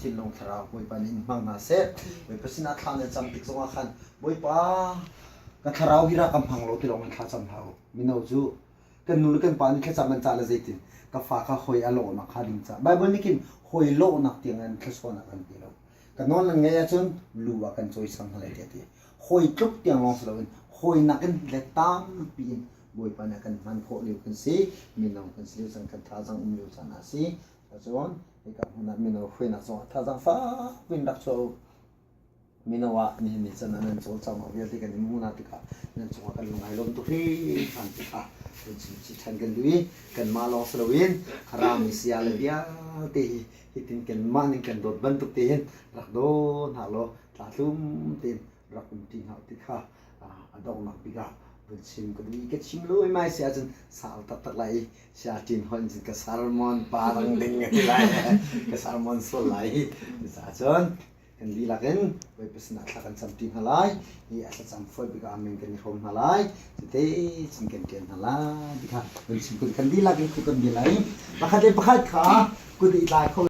Thinlung thlarau Bawipa nih in hmang hna seh. Bawipa sinah thla nan cam tik zongah khan Bawipa ka thlarau hi rak ka hmang law ti lawng in thla cam hlah u. Mino cu kan nu le kan pa nih thlacam an cah le zeitin ka fa kha hawi a lawhnak kha ding cah. Bible nih khin hawi lawhnak tiang in thluachuahnak an pe lo. Ka nawl nan ngaih ahcun lu ah kan cawisang hna lai tiah a ti. Hawi tluk tiang lawng si loin hawi nakin let tampi in Bawipa nih a kan hman khawh lio kan si. Mino kan si lio caan kan thazaang um lio caan ah a si. Cun hika hmun ah mino hruainak zongah thazaang fak in rak chuah u. Mino ah nihin ni can ah nan cawlcanghnak vialte kan in hmuh hna tikah nan cungah kan lung ai lawm tuk hringhran tikah kan chim chih ṭhan kan duh i kanmah lawng si loin a rami saya le vialte hi hitin kanmah ning kan dawt bantuk te hin rak daw hna law tlatlum tein rak um ṭi hna u ti kha a donghnak bik ah vun chim ka duh i ka chim lo i mai si ahcun sau taktak lai i sia ṭin holh in ka sermon pa rang ding ka ti lai ka sermon sual lai cucaah cun kan dihlak in Bawipa sinah thla kan camṭi hna lai i a thlacam fawi bik ah amen kan i hrawm hna lai cute cun kan ṭian hna lai ti kha kan chim kan dihlak in kut kan bil lai pakhat le pakhat kha kut i tlai kho.